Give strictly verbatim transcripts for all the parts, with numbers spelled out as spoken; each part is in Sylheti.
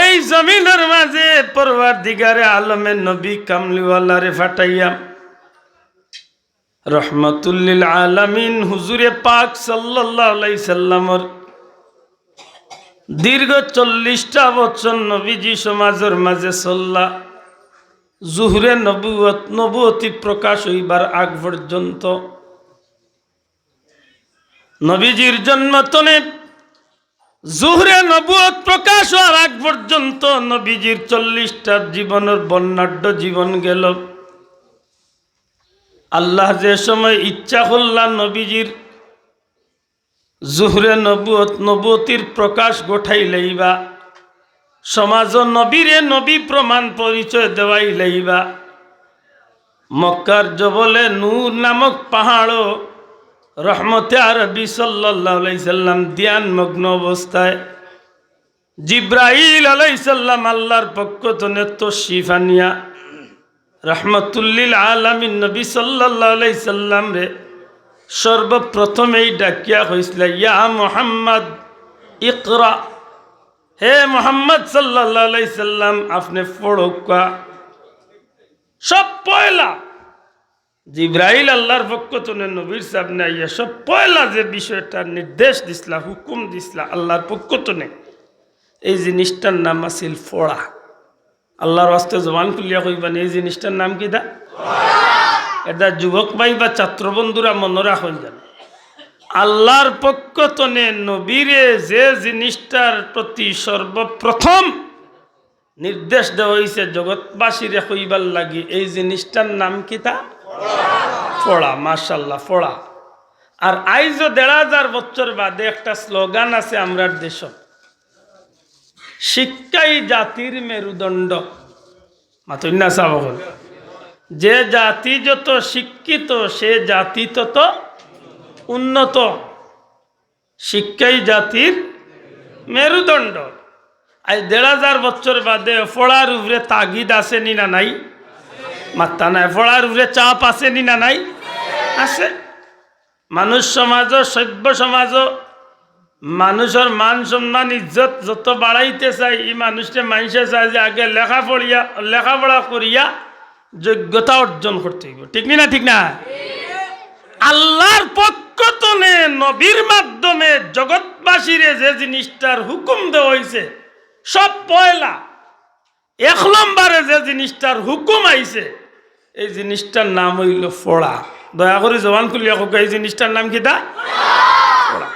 এই জমিনর মাঝে পরওয়ারদিগারে আলমে নবী কামলিওয়ালারে ফাটাইয়া রহমাতুল্লিল আলামিন হুজুরে পাক সাল্লাল্লাহু আলাইহি সাল্লামর দীর্ঘ চল্লিশটা বছর নবীজি সমাজর মাঝে চললা। জুহরে নবুয়ত, নবুয়তি প্রকাশ অইবার আগ পর্যন্ত, নবীজির জন্ম তনে জুহরে নবুয়ত প্রকাশ অওয়ার আগ পর্যন্ত নবীজির চল্লিশটা জীবনর বর্ণাঢ্য জীবন গেল। আল্লাহ যে সময় ইচ্ছা করলা নবীজির জুহরে নবুয়ত, নবুয়তির প্রকাশ ঘটাইলাইবা, সমাজো নবীরে নবী প্রমাণ পরিচয় দেওয়াইলাইবা। মক্কার জবলে নূর নামক পাহাড়ো রহমতে আরবি সাল্লাল্লাহু আলাইহি সাল্লাম ধ্যানমগ্ন অবস্থায় জিব্রাইল আলাইহিস সালাম আল্লাহর পক্ষ তনে তশরিফ আনিয়া রহমাতুল্লিল আলামিন নবী সাল্লাল্লাহু আলাইহি সাল্লামরে সর্বপ্রথমেই ডাকিয়া কইছলা, "ইয়া মুহাম্মদ, ইকরা।" হে মুহাম্মদ সাল্লাল্লাহু আলাইহি সাল্লাম, আপনে পড়উক্কা। সব পয়লা জিব্রাইল আল্লাহর পক্ষ তনে নবীর সামনে আইয়া সব পয়লা যে বিষয়টা নির্দেশ দিছলা, হুকুম দিছলা আল্লাহর পক্ষ তনে, এই জিনিসটার নাম আছিল পড়া। আল্লাহর ওয়াস্তে জবান খুলিয়া কইবানি, এই জিনিসটার নাম কিতা? এটা যুবক ভাই বা ছাত্র বন্ধুরা মনো রাখইন যেন, আল্লাহর পক্ষ তনে নবীরে যে জিনিসটার প্রতি সর্বপ্রথম নির্দেশ দেওয়া অইছে জগৎবাসীরে কইবার লাগি, এই জিনিসটার নাম কিতা? পড়া। মাশাআল্লাহ, পড়া। আর আইজও দেড় হাজার বছর বাদে একটা স্লোগান আছে আমরার দেশো, "শিক্ষাই জাতির মেরুদণ্ড।" মাতইন না সাব অকল। যে জাতি যত শিক্ষিত, সে জাতি তত উন্নত। শিক্ষাই জাতির মেরুদণ্ড। আইজ দেড় হাজার বছর বাদে পড়ার উপরে তাগিদ আছে নি না নাই? মাত্তা নাই। পড়ার উপরে চাপ আছে নি না নাই? আছে। মানুষ সমাজো, সভ্য সমাজো মানুষর মান সম্মান ইজ্জত যত বাড়াইতে চায়, ই মানুষরে মানষে চায় যে আগে লেখা পড়িয়া, লেখাপড়া করিয়া যোগ্যতা অর্জন করতে অইবো। ঠিক নি না? ঠিক না? আল্লাহর পক্ষ তনে নবীর মাধ্যমে জগৎবাসীরে যে জিনিসটার হুকুম দেওয়া অইছে, সব পয়লা এক নম্বরে যে জিনিসটার হুকুম আইছে, এই জিনিসটার নাম অইলো পড়া। দয়া করি জবান খুলিয়া কউক্কা, এই জিনিসটার নাম কিতা? পড়া।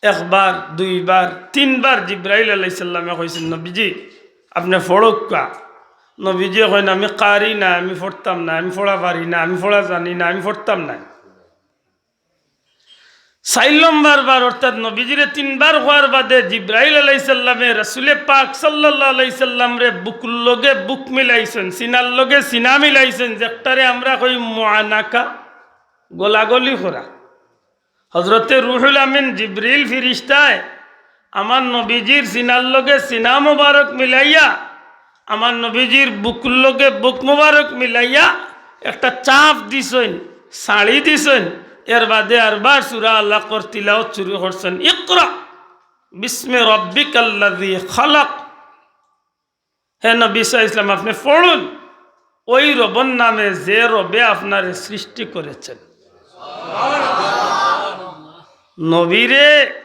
একবার, দুইবার, তিনবার জিব্রাইল আলাইহিস সালামে কইছইন, "নবীজি, আপনে পড়উক্কা।" নবীজিয়ে কইন, "আমি কারি না, আমি পড়তাম না, আমি পড়া পারি না, আমি পড়া জানি না, আমি পড়তাম না।" চাইর নম্বর বার, অর্থাৎ নবীজিরে তিনবার কওয়ার বাদে জিব্রাইল আলাইহিস সালামে রাসুলে পাক সাল্লাল্লাহু আলাইহি সাল্লামরে বুকুর লগে বুক মিলাইছইন, সিনার লগে সিনা মিলাইছইন, যেটারে আমরা কই মুআনাকা, গলাগলি করা। হজরতে রুহুল আমিন জিব্রিল ফিরিস্তায় আমার নবীজির সিনার লগে সিনা মোবারক মিলাইয়া, আমার নবীজির বুকুর লগে বুক মোবারক মিলাইয়া একটা চাপ দিছইন, ছাড়ি দিছইন। এর বাদে আরবার সূরা আলাকর তিলাওয়াত শুরু করছইন, "ইকরা বিসমি রাব্বিকাল্লাযী খালাক।" হে নবী সাল্লাল্লাহু আলাইহি ওয়াসাল্লাম, আপনে পড়ুন, ওই রবর নামে যে রবে আপনারে সৃষ্টি করেছেন। নবীরে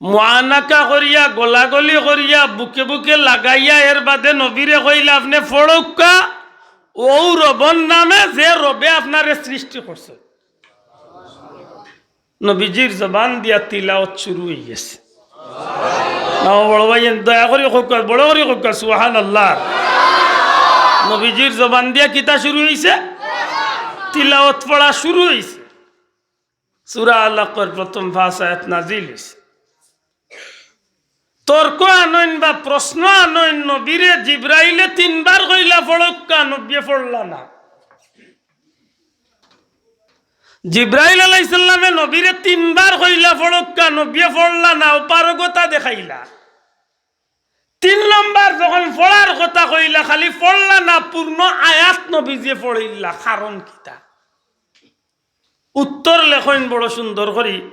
মুআনাকা করিয়া, গলাগলি করিয়া, বুকে বুকে লাগাইয়া, এর বাদে নবীরে কইলা, "আপনে পড়উক্কা, ও রবর নামে যে রবে আপনারে সৃষ্টি করছে।" নবীজির জবান দিয়া তিলাওয়াত শুরু অইগেছে। না, বড় ভাই, দয়া করি কউক্কা, বড় করি কউক্কা, সুবহানাল্লাহ। নবীজির জবান দিয়া কিতা শুরু অইছে? তিলাওয়াত পড়া শুরু অইছে। সূরা আলাকর প্রথম পাঁচ আয়াত নাজিল অইছে। তর্ক আনইন বা প্রশ্ন আনইন, নবীরে জিব্রাইলে তিনবার কইলা, "পড়উক্কা", নবীয়ে পড়লা না। জিব্রাইল আলাইহিস সালামে নবীরে তিনবার কইলা, "পড়উক্কা", নবীয়ে পড়লা না, অপারগতা দেখাইলা। তিন নম্বর যখন পড়ার কথা কইলা, খালি পড়লা না, পূর্ণ আয়াত নবীজিয়ে পড়িলা। কারণ কিতা? উত্তর লেখইন বড় সুন্দর করি।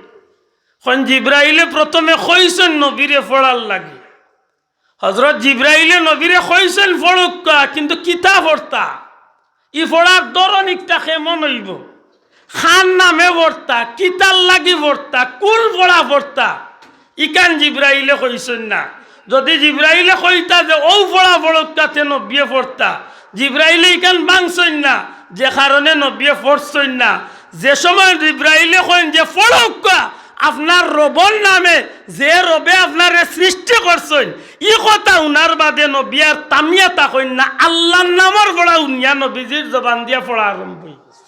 কইন, জিব্রাইলে প্রথমে কইছইন নবীরে পড়ার লাগি, হজরত জিব্রাইলে নবীরে কইছইন পড়উক্কা, কিন্তু কিতা পড়তা? ই পড়ার ধরন ইকটা কেমন অইবো? কার নামে পড়তা, কিতার লাগি পড়তা, কুন পড়া পড়তা, ইখান জিব্রাইলে কইছইন না। যুদি জিব্রাইলে কইতা যে অউ পড়া পড়উক্কা, তে নবিয়ে পড়তা। জিব্রাইলে ইখান ভাংছইন না, যে কারণে নবিয়ে পড়ছইন না। যে সময় জিব্রাইলে কইন যে পড়উক্কা, আপনার রবর নামে, যে রবে আপনারে সৃষ্টি করছইন, ই কথা হুনার বাদে নবী আর থামিয়া থাকইন না, আল্লার নামর পড়া হুনিয়া নবীজির জবান দিয়া পড়া আরম্ভ অইগেছে।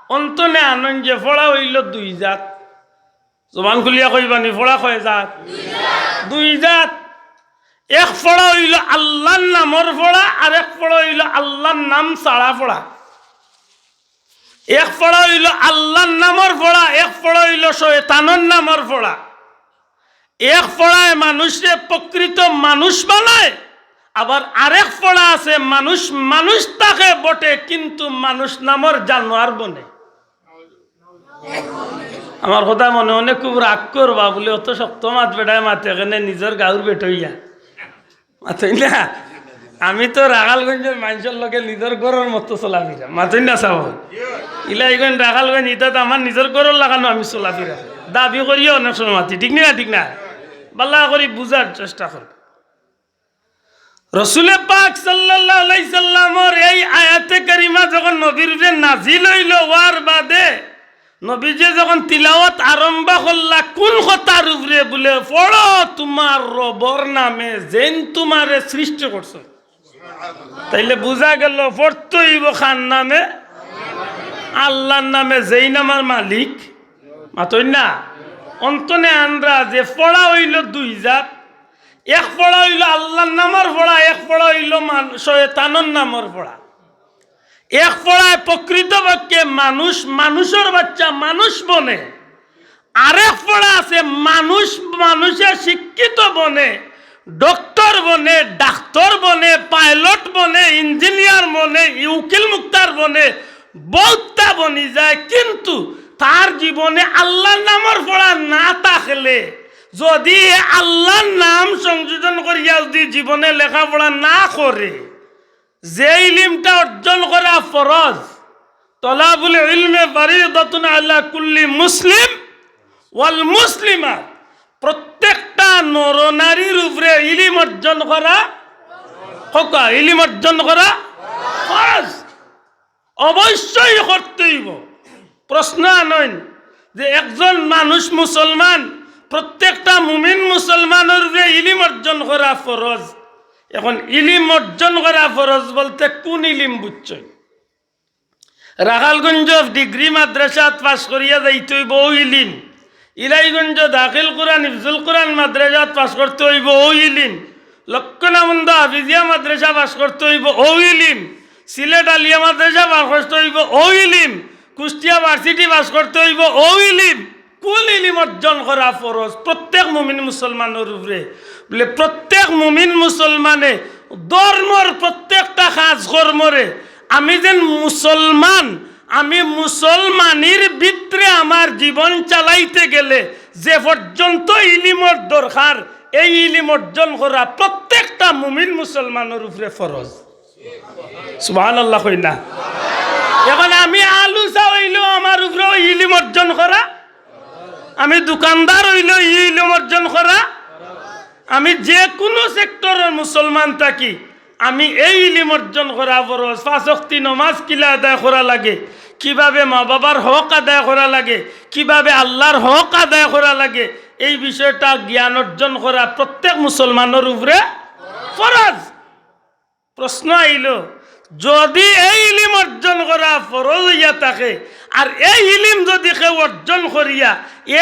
অন্তনে আনইন যে পড়া অইলো দুই জাত। জবান খুলিয়া কইবানি, পড়া কয় জাত? দুই জাত। এক পড়া অইলো আল্লার নামর পড়া, আর এক পড়া অইলো আল্লার নাম ছাড়া পড়া। এক পড়া অইলো আল্লার নামর পড়া, এক পড়া অইলো শয়তানর নামর পড়া। এক পড়ায় মানুষরে প্রকৃত মানুষ বানায়, আবার আরেক পড়া আছে, মানুষ মানুষ থাকে বটে, কিন্তু মানুষ নামর জানোয়ার বনে। আমার কথা মনে মনে খুব রাগ করবা, বুলে অত শক্ত মাত বেটায় মাতে কেনে, নিজর গাউর বেটা অইয়া। মাতইন না? আমি তো রাখালগঞ্জর মানষর লগে নিজর ঘরর মতো চলাফিরা। মাতইন না সাব? ইলাইগঞ্জ, রাখালগঞ্জ, ইতা তো আমার নিজর ঘরর লাখানো আমি চলাফিরা। দাবি করিও অনেক সময় মাতি, ঠিক না? ঠিক না? বালা করি বুঝার চেষ্টা করবা। রসুলে পাক সাল্লাল্লাহু আলাইহি সাল্লামর এই আয়াতে কারিমা যখন নবীর উপরে নাজিল অইলো, অওয়ার বাদে নবীজি যখন তিলাওয়াত আরম্ভ করলা, কুন কথার উপরে? বুলে, "পড়ো তুমার রবর নামে, যেইন তুমারে সৃষ্টি করছইন।" তাইলে বুঝা গেল, পড়তে অইবো কার নামে? আল্লার নামে, যেইন আমার মালিক। মাতইন না? অন্তনে আনরা যে পড়া অইলো দুই জাত, এক পড়া অইলো আল্লার নামর পড়া, এক পড়া অইলো মান-, শয়তানর নামর পড়া। এক পড়ায় প্রকৃতপক্ষে মানুষ, মানুষর বাচ্চা মানুষ বনে। আরেক পড়া আছে, মানুষ মানুষে শিক্ষিত বনে, ডক্টর বনে, ডাক্তার বনে, পাইলট বনে, ইঞ্জিনিয়ার বনে, উকিল মুক্তার বনে, বউততা বনি যায়, কিন্তু তার জীবনে আল্লার নামর পড়া না থাকলে, যুদি আল্লার নাম সংযোজন করিয়া যুদি জীবনে লেখাপড়া না করে, যে ইলিমটা অর্জন করা ফরজ, তলাবুল ইলমে ফারিদাতুন আলা কুল্লি মুসলিম ওয়াল মুসলিমা, প্রত্যেকটা নরনারীর উপরে ইলিম অর্জন করা, কউক্কা, ইলিম অর্জন করা ফরজ। অবশ্যই করতে অইবো। প্রশ্ন আনইন যে একজন মানুষ মুসলমান, প্রত্যেকটা মুমিন মুসলমানর উপরে ইলিম অর্জন করা ফরজ। এখন ইলিম অর্জন করা ফরজ বলতে কুন ইলিম বুঝছইন? রাখালগঞ্জ ডিগ্রি মাদ্রাসাত পাশ করিয়া যাইতে অইবো, অউ ইলিম। ইলাইগঞ্জ দাখিল কুরআন, হিফজুল কুরআন মাদ্রাসাত পাশ করতে অইবো, অউ ইলিম। লক্ষ্মীনামন্দ হাফিজিয়া মাদ্রাসা পাশ করতে অইবো, অউ ইলিম। সিলেট আলিয়া মাদ্রাসা পাশ করতে অইবো, অউ ইলিম। কুষ্টিয়া ভার্সিটি পাশ করতে অইবো, অউ ইলিম। কুন ইলিম অর্জন করা ফরজ প্রত্যেক মুমিন মুসলমানর উপরে? বুলে, প্রত্যেক মুমিন মুসলমানে ধর্মর প্রত্যেকটা কাজ কর্মরে, আমি যেন মুসলমান, আমি মুসলমানির ভিতরে আমার জীবন চালাইতে গেলে যে পর্যন্ত ইলিমর দরকার, এই ইলিম অর্জন করা প্রত্যেকটা মুমিন মুসলমানর উপরে ফরজ। সুবহানাল্লাহ কই না? এখন আমি আলু চা অইলেও আমার উপরে অউ ইলিম অর্জন করা, আমি দোকানদার অইলেও ই ইলিম অর্জন করা, আমি যে কুনু সেক্টরর মুসলমান থাকি, আমি এই ইলিম অর্জন করা ফরজ। পাঁচ ওয়াক্তি নমাজ কিলা আদায় করা লাগে, কিভাবে মা বাবার হক আদায় করা লাগে, কিভাবে আল্লার হক আদায় করা লাগে, এই বিষয়টা জ্ঞান অর্জন করা প্রত্যেক মুসলমানর উপরে ফরজ। প্রশ্ন আইলো, যুদি এই ইলিম অর্জন করা ফরজ অইয়া থাকে, আর এই ইলিম যুদি কেউ অর্জন করিয়া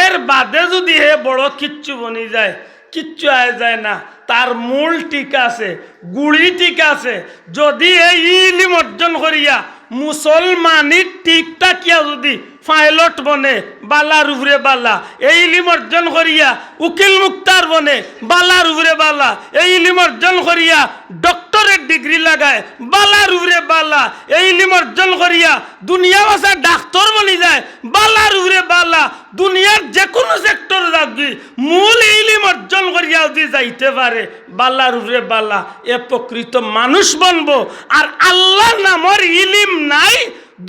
এর বাদে যুদি হে বড় কিচ্ছু বনি যায়, কিচ্ছু আয় যায় না, তার মূল ঠিক আছে, গুড়ি ঠিক আছে। যুদি এই ইলিম অর্জন করিয়া মুসলমানি ঠিক থাকিয়া যুদি পাইলট বনে, বালার উপরে বালা। এই ইলিম অর্জন করিয়া উকিল মুক্তার বনে, বালার উপরে বালা। এই ইলিম অর্জন করিয়া ডক্টরেট ডিগ্রি লাগায়, বালার উপরে বালা। এই ইলিম অর্জন করিয়া দুনিয়া বাঁচা ডাক্তার বনি যায়, বালার উপরে বালা। দুনিয়ার যে কোনো সেক্টর যাউকগি, মূল ইলিম অর্জন করিয়া যদি যাইতে পারে, বালার উপরে বালা, এ প্রকৃত মানুষ বনবো। আর আল্লাহর নামর ইলিম নাই,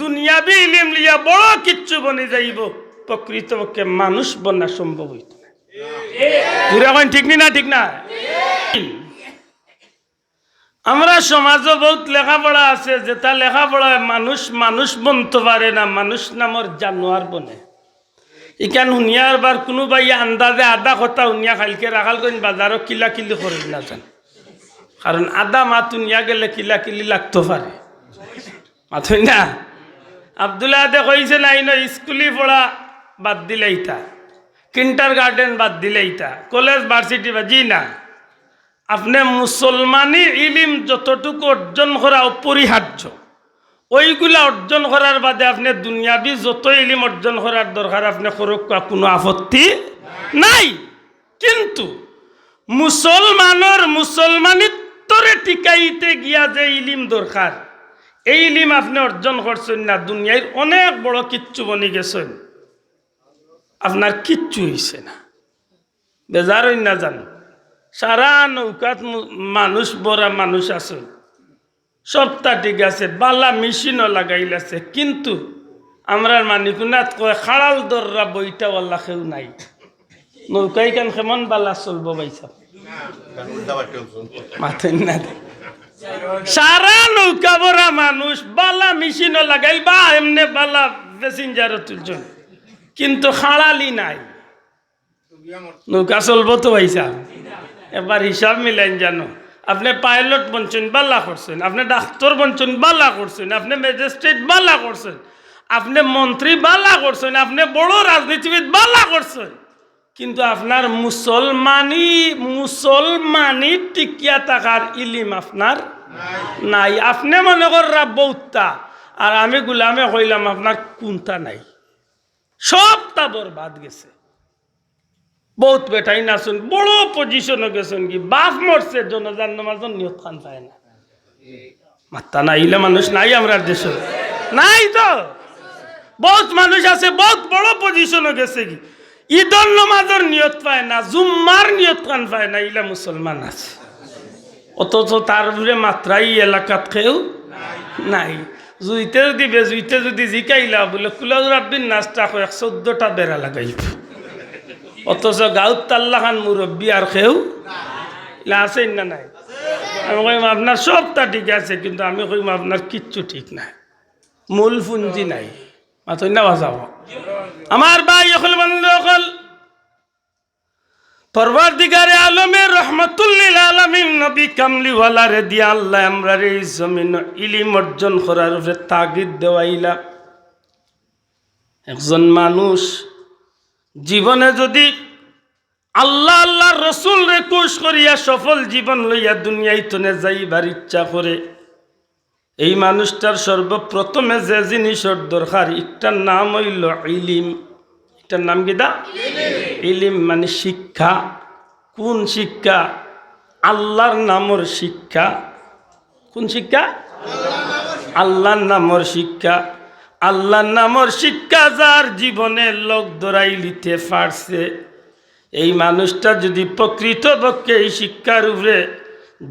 দুনিয়াবি ইলিম লইয়া বড় কিচ্ছু বনি যাইবো, প্রকৃতপক্ষে মানুষ বনা সম্ভব অইতো না। জুরে কইন, ঠিক নি না? ঠিক না? আমরা সমাজো বউত লেখাপড়া আছে, যেটা লেখাপড়ায় মানুষ মানুষ বনতো পারে না, মানুষ নামর জানোয়ার বনে। ইখান হুনিয়া আরবার কুনু ভাইয়ে আন্দাজে আধা কথা হুনিয়া কাইলকে রাখাল কইন বাজারো কিলাকিলি করি না যান, কারণ আধা মাত হুনিয়া গেলে কিলাকিলি লাগতো পারে। মাতইন না? আব্দুল আহাদে কইছে না, ইনো স্কুলি পড়া বাদ দিলাইতা, কিন্ডারগার্ডেন বাদ দিলাইতা, কলেজ ভার্সিটি বাদ, জি না। আপনে মুসলমানি ইলিম যতটুকু অর্জন করা অপরিহার্য, ওইগুলা অর্জন করার বাদে আপনে দুনিয়াবি যত ইলিম অর্জন করার দরকার আপনে করউক্কা, কুনু আপত্তি নাই। কিন্তু মুসলমানর মুসলমানিত্বরে টিকাইতে গিয়া যে ইলিম দরকার, এই ইলিম আপনে অর্জন করছইন না, দুনিয়ার অনেক বড় কিচ্ছু বনি গেছইন, আপনার কিচ্ছু অইছে না। বেজার অইন না যান, সারা নৌকাত মু-, মানুষ ভরা মানুষ আছইন, সবটা ঠিক আছে, বালা মেশিনও লাগাইল আছে, কিন্তু আমরার মানিকুনাত কয় খাড়াল দররা বইটাওয়ালা কেউ নাই। নৌকাইখান কেমন বালা চলবো ভাইসাব? মাতইন না। সারা নৌকা ভরা মানুষ, বালা মেশিনও লাগাইল বা এমনে বালা প্যাসেঞ্জারও তুলছইন, কিন্তু খাড়ালি নাই। নৌকা চলবো তো ভাইসাব? একবার হিসাব মিলাইন জানো। আপনে পাইলট বনছইন, বালা করছইন, আপনে ডাক্তার বনছইন, বালা করছইন, আপনে ম্যাজিস্ট্রেট, বালা করছইন, আপনে মন্ত্রী, বালা করছইন, আপনে বড় রাজনীতিবিদ, বালা করছইন, কিন্তু আপনার মুসলমানি, মুসলমানি টিকিয়া থাকার ইলিম আপনার নাই। আপনে মনে কররা বউততা, আর আমি গুলামে কইলাম আপনার কুনতা নাই। সবটা বরবাদ গেছে। বউত বেটাইন আছইন, বড় পজিশনো গেছইন গি, বাপ মরছে, জানাজার নামাজর নিয়ত খান পায় না। মাতইন না, ইলা মানুষ নাই আমরার দেশো, নাই তো। বউত মানুষ আছে, বউত বড় পজিশনো গেছে গি, ইদর নামাজর নিয়ত পায় না, জুম্মার নিয়ত খান পায় না, ইলা মুসলমান আছে। অথচ তার উপরে মাতরা ই এলাকাত কেউ নাই। জুইতে যদি, বেজুইতে যদি জিকাইলা বুলে, কুল আউযু বিরাব্বিন নাসটা কয়, এক চৌদ্দটা বেড়া লাগাইব। অথচ গাউত তাল্লাখান মুরব্বি আর কেউ ইলা আছইন না নাই? আমি কইমু, আপনার সবটা ঠিক আছে, কিন্তু আমি কইমু, আপনার কিচ্ছু ঠিক নাই, মূল পুঞ্জি নাই। মাতইন না বাজাবো। আমার ভাই অকল, বন্ধু অকল, পরওয়ারদিগারে আলমে রহমাতুল্লিল আলামিন নবী কামলিওয়ালারে দিয়া আল্লায় আমরারে এই জমিনো ইলিম অর্জন করার উপরে তাগিদ দেওয়াইলা। একজন মানুষ জীবনে যদি আল্লাহ, আল্লাহর রসুলরে খুশ করিয়া সফল জীবন লইয়া দুনিয়াইতনে যাইবার ইচ্ছা করে, এই মানুষটার সর্বপ্রথমে যে জিনিসর দরকার, ইটার নাম অইলো ইলিম। ইটার নাম কিতা? ইলিম মানে শিক্ষা। কুন শিক্ষা? আল্লাহর নামর শিক্ষা। কুন শিক্ষা? আল্লাহর নামর শিক্ষা। আল্লাহর নামর শিক্ষা যার জীবনে লগ ধরাইলিতে পারছে, এই মানুষটা যদি প্রকৃতপক্ষে এই শিক্ষার উপরে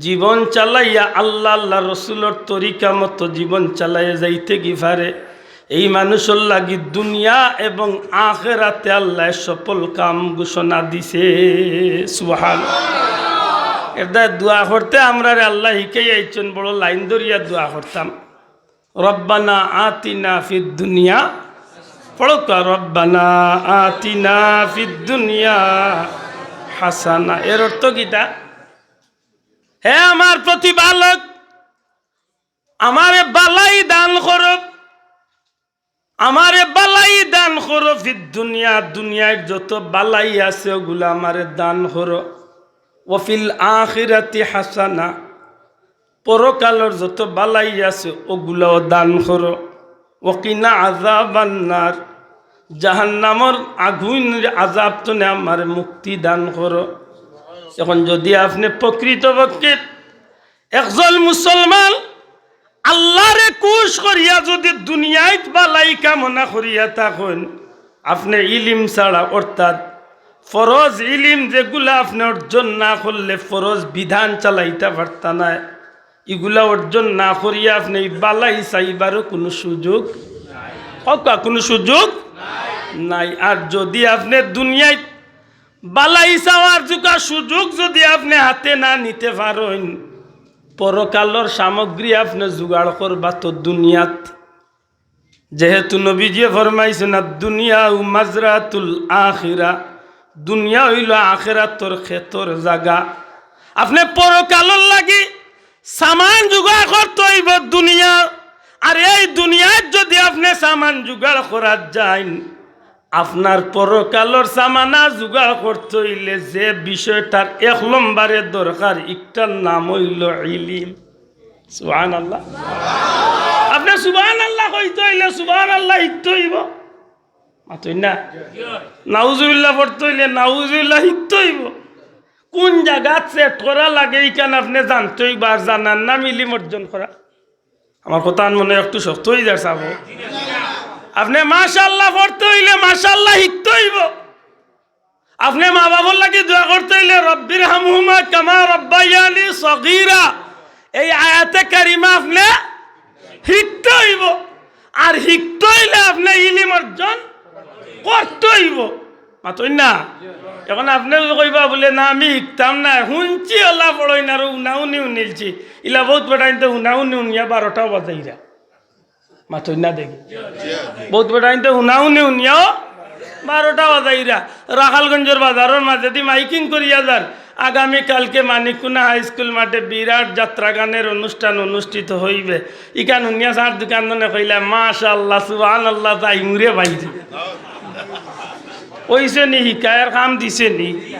জীবন চালাইয়া আল্লাহ, আল্লাহ রসুলর তরিকা মতো জীবন চালাইয়া যাইতে গি পারে, এই মানুষর লাগি দুনিয়া এবং আখেরাতে আল্লায় সফল কাম ঘোষণা দিছে। সুবহান। এরদায় দোয়া করতে আমরারে আল্লায় হিকাইয়া আইছইন, বড় লাইন ধরিয়া দোয়া করতাম। রব্বানা আতিনা ফিদ দুনিয়া, পড়উক্কা, রব্বানা আতিনা ফিদ দুনিয়া হাসানা। এর অর্থ কিতা? হে আমার প্রতিপালক, আমারে বালাই দান করো, আমারে বালাই দান করো, ফিদ দুনিয়া, দুনিয়ার যত বালাই আছে ওগুলা আমারে দান করো। ওয়া ফিল আখিরাতি হাসানা, পরকালর যত বালাই আছে ওগুলাও দান করো। ওয়া কিনা আযাবান নার, জাহান্নামর আগুইনর আযাব তনে আমারে মুক্তি দান করো। এখন যুদি আপনে প্রকৃতপক্ষে একজন মুসলমান আল্লারে খুশ করিয়া যুদি দুনিয়াত বালাই কামনা করিয়া থাকইন, আপনে ইলিম ছাড়া অর্থাৎ ফরজ ইলিম যেগুলা আপনে অর্জন না করলে ফরজ বিধান চালাইতা পারতা নায়, ইগুলা অর্জন না করিয়া আপনে ই বালাই চাইবারও কুনু সুযোগ, কউক্কা, কুনু সুযোগ নাই। আর যুদি আপনে দুনিয়াত বালাই চাওয়ার জুকা সুযোগ যুদি আপনে হাতে না নিতে পারইন, পরকালর সামগ্রী আপনে জুগাড় করবা তো দুনিয়াত। যেহেতু নবীজিয়ে ফরমাইছইন, "আদ-দুনিয়া মাজরাতুল আখিরা", দুনিয়া অইলো আখেরাতর খেতর জাগা। আপনে পরকালর লাগি সামান জুগাড় করতে অইবো দুনিয়া। আর এই দুনিয়াত যুদি আপনে সামান জুগাড় করাত যাইন, আপনার পরকালর সামানা জুগাড় করতে অইলে যে বিষয়টার এক নম্বরে দরকার, ইটার নাম অইলো ইলিম। সুবহানাল্লাহ। আপনে সুবহানাল্লাহ কইতে অইলে সুবহানাল্লাহ হিকতে অইবো। মাতইন না? নাউজুবিল্লাহ পড়তে অইলে নাউজুবিল্লাহ হিকতে অইবো। কুন জাগাত সেট করা লাগে, ইখান আপনে জানতে অইবো, আর জানার নাম ইলিম অর্জন করা। আমার কথাখান মনে একটু শক্ত অইযার, চাবো। আপনে মাশাআল্লাহ পড়তে অইলে মাশাআল্লাহ হিকতে অইবো। আপনে মা-বাফর লাগি দোয়া করতে অইলে, "রব্বির হামহুমা কামা রব্বায়ানি সগীরা", এই আয়াতে কারিমা আপনে হিকতে অইবো। আর হিকতে অইলে আপনে ইলিম অর্জন করতে অইবো। মাতইন না? এখন আপনে যুদি কইবা বুলে, "না, আমি হিকতাম না, হুনছি অলা পড়ইন আর হুনাহুনি হুনিলছি", ইলা বউত বেটাইন্তে হুনাহুনি হুনিয়া বারোটা বাজাইরা। মাতইন না দেখি। বউত বেটাইন্তে হুনাহুনি হুনিয়াও বারোটা বাজাইরা। রাখালগঞ্জর বাজারর মাজেদি মাইকিং করিয়া যার, "আগামী কালকে মানিকুনা হাই স্কুল মাঠে বিরাট যাত্রা গানের অনুষ্ঠান অনুষ্ঠিত হইবে।" ইখান হুনিয়া চার দোকানজনে কইলা, "মাশাআল্লাহ, সুবহানাল্লাহ, যাইমুরে বাইরে।" অইছে নি হিকায়র কাম দিছে নি?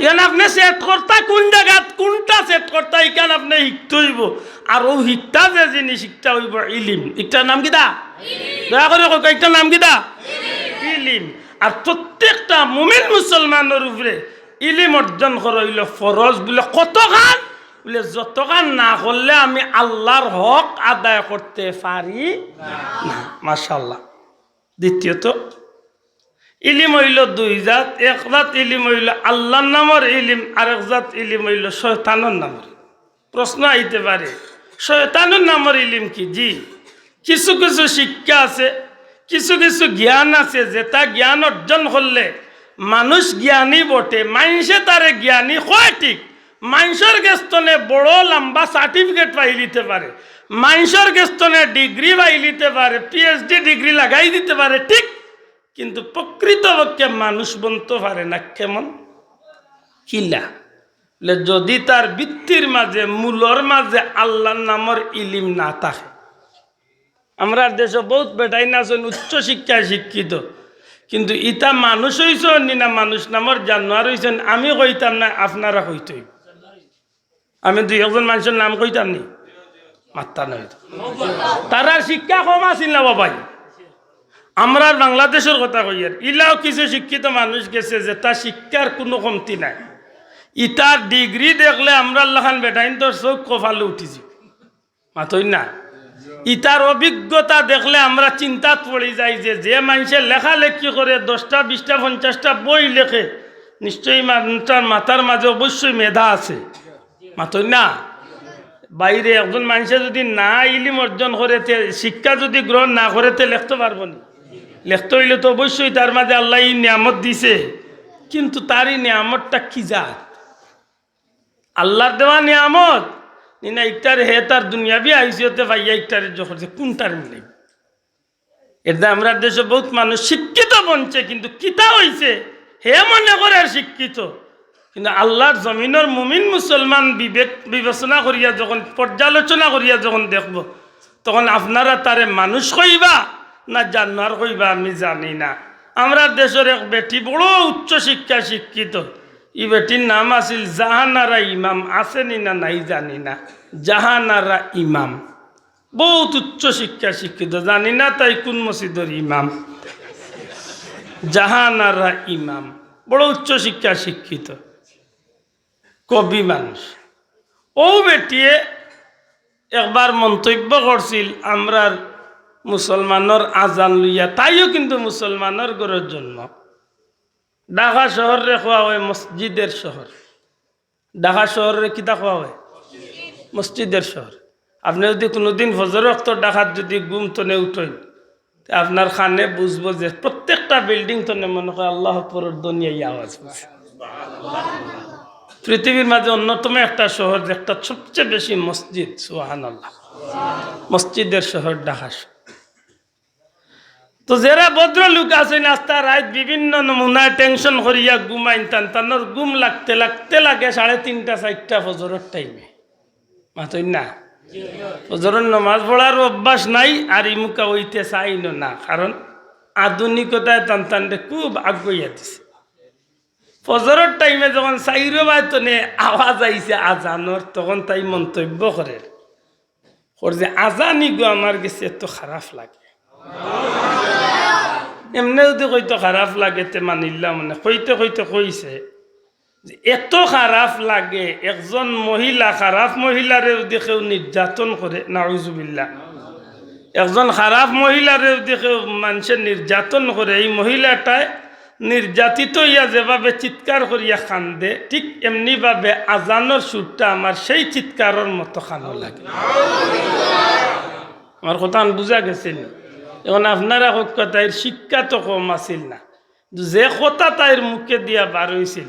ইখান আপনে সেট করতা কুন জাগাত, কুনটা সেট করতা, ইখান আপনে হিকতে অইবো। আর অউ হিকতা যে জিনিস, ইকটা অইবো ইলিম। ইকটার নাম কিতা? দয়া করি কউক্কা, ইকটার নাম কিতা? ইলিম। আর প্রত্যেকটা মুমিন মুসলমানর উপরে ইলিম অর্জন করা অইলো ফরজ। বুলে, "কতখান?" বুলে, "যতখান না করলে আমি আল্লার হক আদায় করতে পারি না।" মাশাআল্লাহ। দ্বিতীয়ত, ইলিম অইলো দুই জাত। এক জাত ইলিম অইলো আল্লার নামর ইলিম, আরেক জাত ইলিম অইলো শয়তানর নামর। প্রশ্ন আইতে পারে, "শয়তানর নামর ইলিম কি?" জি, কিছু কিছু শিক্ষা আছে, কিছু কিছু জ্ঞান আছে, যেটা জ্ঞান অর্জন করলে মানুষ জ্ঞানী বটে, মাইনষে তারে জ্ঞানী কয় ঠিক, মাইনষর গেছ তনে বড় লাম্বা সার্টিফিকেট পাইলিতে পারে, মাইনষর গেছ তনে ডিগ্রি পাইলিতে পারে, পিএইচডি ডিগ্রি লাগাই দিতে পারে, ঠিক, কিন্তু প্রকৃতপক্ষে মানুষ বনতো পারে না। কেমন? কিলা? বুলে, যুদি তার ভিত্তির মাজে, মূলর মাজে আল্লার নামর ইলিম না থাকে। আমরার দেশো বউত বেটাইন আছইন উচ্চ শিক্ষায় শিক্ষিত, কিন্তু ইতা মানুষ অইছইন নি না মানুষ নামর জানোয়ার অইছইন, আমি কইতাম না, আপনারা কইতইন। আমি দুই একজন মানষর নাম কইতাম নি, মাততা নায় তো। তারার শিক্ষা কম আছিল না বাবাই? আমরার বাংলাদেশর কথা কইয়ার, ইলাও কিছু শিক্ষিত মানুষ গেছে যেটা শিক্ষার কুনু কমতি নাই। ইতার ডিগ্রি দেখলে আমরার লাখান বেটাইন্তর চউখ কপালো উঠি যিবো। মাতইন না? ইতার অভিজ্ঞতা দেখলে আমরা চিন্তাত পড়ি যাই যে, যে মানষে লেখালেখি করে, দশটা, বিশটা, পঞ্চাশটা বই লেখে, নিশ্চয়ই মানুষটার মাথার মাজে অবশ্যই মেধা আছে। মাতইন না? বাইরে একজন মানষে যুদি না ইলিম অর্জন করে, তে শিক্ষা যুদি গ্রহণ না করে, তে লেখতো পারবো নি? লেখতো অইলে তো অবশ্যই তার মাজে আল্লায় ই নিয়ামত দিছে, কিন্তু তার ই নিয়ামতটা কি জাত? আল্লার দেওয়া নিয়ামত নি না, ইকটারে হে তার দুনিয়াবি হাইসিয়তে পাইয়া ইকটারে জোর করছে, কুনটারে মিলাইবো? এরদায় আমরার দেশো বউত মানুষ শিক্ষিত বনছে, কিন্তু কিতা অইছে, হে মনে করের শিক্ষিত, কিন্তু আল্লার জমিনর মুমিন মুসলমান বিবেক বিবেচনা করিয়া যখন, পর্যালোচনা করিয়া যখন দেখবো, তখন আপনারা তারে মানুষ কইবা না জানোয়ার কইবা, আমি জানি না। আমরার দেশর এক বেটি বড় উচ্চ শিক্ষায় শিক্ষিত, ই বেটির নাম আছিল জাহানারা ইমাম, আছে নি না নাই জানি না, জাহানারা ইমাম, বউত উচ্চ শিক্ষায় শিক্ষিত, জানি না তাই কুন মসজিদর ইমাম। জাহানারা ইমাম, বড় উচ্চ শিক্ষা শিক্ষিত কবি মানুষ। অউ বেটিয়ে একবার মন্তব্য করছিল আমরার মুসলমানর আজান লইয়া, তাইও কিন্তু মুসলমানর ঘরর জন্ম। ঢাকা শহররে কওয়া অয় মসজিদের শহর। ঢাকা শহররে কিতা কওয়া অয়? মসজিদের শহর। আপনে যুদি কুনুদিন ফজর ওয়াক্ত ঢাকাত যুদি ঘুম তনে উঠইন, তে আপনার কানে বুঝবো যে প্রত্যেকটা building তনে মনে কয় আল্লাহু আকবরর ধ্বনি আইয়া আওয়াজ অইছে। পৃথিবীর মাঝে অন্যতম একটা শহর, যেটা সবচেয়ে বেশি মসজিদ, সুবহানাল্লাহ, মসজিদের শহর ঢাকা শহর। তো যেরা ভদ্রলোক আছইন, আস্তা রাইত বিভিন্ন নমুনায় tension করিয়া ঘুমাইন, তান তানর ঘুম লাগতে লাগতে লাগে সাড়ে তিনটা, চাইরটা ফজরর টাইমে। মাতইন না? ফজরর নমাজ পড়ার অভ্যাস নাই, আর ইমুকা অইতে চাইনও না, কারণ আধুনিকতায় তান তানরে খুব আগুয়াইয়া দিছে। ফজরর টাইমে যখন চাইরো বায় তনে আওয়াজ আইছে আজানর, তখন তাই মন্তব্য করের, কর যে, "আজান ইগু আমার গেছে এত খারাপ লাগে।" এমনে যুদি কইতো খারাপ লাগে, তে মানিলাম, মানে কইতে কইতে কইছে যে, "এত খারাপ লাগে, একজন মহিলা, খারাপ মহিলারে যুদি কেউ নির্যাতন করে, নাউজুবিল্লাহ, একজন খারাপ মহিলারে যুদি কেউ মানষে নির্যাতন করে, এই মহিলাটায় নির্যাতিত অইয়া যেভাবে চিৎকার করিয়া কান্দে, ঠিক এমনিভাবে আজানর সুরটা আমার সেই চিৎকারর মতো কানো লাগে।" আমার কথাখান বুঝা গেছে নি? এখন আপনারা কউক্কা, তাইর শিক্ষা তো কম আছিল না, কিন্তু যে কথা তাইর মুখে দিয়া বার অইছিল,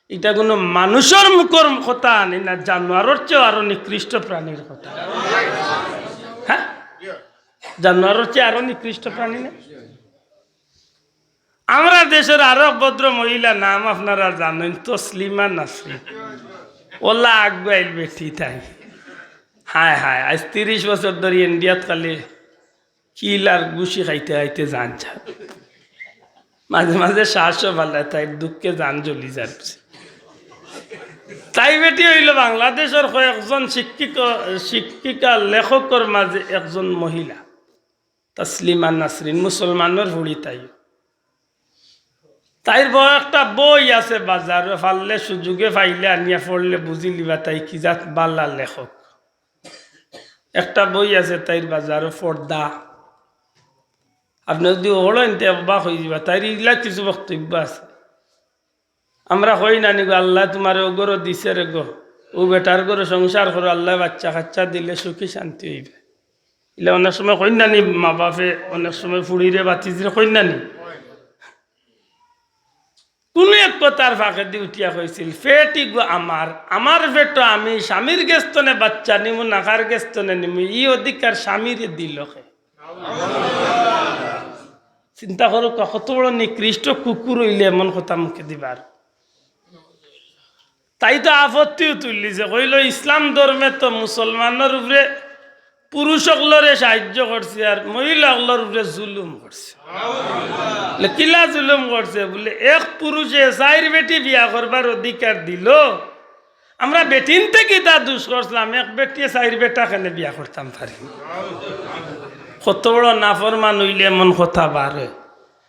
ইটা কুনু মানুষর মুখর কথা আনি না, জানোয়ারর চেয়েও আরো নিকৃষ্ট প্রাণীর কথা। হ্যাঁ, জানোয়ারর চেয়ে আরো নিকৃষ্ট প্রাণী না? আমরার দেশর আরো ভদ্র মহিলা, নাম আপনারা জানইন, তসলিমা নাসরিন। অলা আগুয়াইল বেটি তাই। হায় হায়, আইজ তিরিশ বছর ধরি ইন্ডিয়াত খালি কিল আর ঘুষি খাইতে খাইতে জান যায়। মাঝে মাঝে শ্বাসও ফালায়, তাইর দুঃখে জান জ্বলি যার। তাই বেটি অইলো বাংলাদেশর কয়েকজন শিক্ষিক, শিক্ষিকা, লেখকর মাঝে একজন মহিলা। তসলিমা নাসরিন, মুসলমানর ফুড়ি তাই। তাইর বড় একটা বই আছে বাজারো, পারলে সুযোগে পাইলে আনিয়া পড়লে বুঝিলিবা তাই কি জাত বালা লেখক। একটা বই আছে তাইর বাজারো, পর্দা। আপনে যুদি পড়ইন তে অবাক অইযিবা, তাইর ইলা কিছু বক্তব্য আছে। আমরা কই না নি গো, "আল্লায় তুমারে অউ ঘরো দিছে রে গো, অউ বেটার ঘরো সংসার করো, আল্লায় বাচ্চা কাচ্চা দিলে সুখী শান্তি অইবে।" ইলা অনেক সময় কইন না নি মা বাপে, অনেক সময় ফুড়িরে ভাতিজিরে কইন না নি? কুনু এক কথার ফাঁকেদি উঠিয়া কইছিল, "পেট ইগু আমার, আমার পেটো আমি স্বামীর গেছ তনে বাচ্চা নিমু না কার গেছ তনে নিমু, ই অধিকার স্বামীরে দিলো কে?" চিন্তা করো, কত বড় নিকৃষ্ট কুকুর অইলে এমন কথা মুখেদি বার। তাই তো আপত্তিও তুললিছে, কইলো, "ইসলাম ধর্মে তো মুসলমানর উপরে পুরুষ অকলরে সাহায্য করছে আর মহিলা অকলর উপরে জুলুম করছে।" বলে, "কিলা জুলুম করছে?" বলে, "এক পুরুষে চাইর বেটি বিয়া করবার অধিকার দিলো, আমরা বেটিন্তে কিতা দুষ করছিলাম, এক বেটিয়ে চাইর বেটা কেনে বিয়া করতাম পারি?" কত বড় নাফরমান অইলে এমন কথা বার অয়।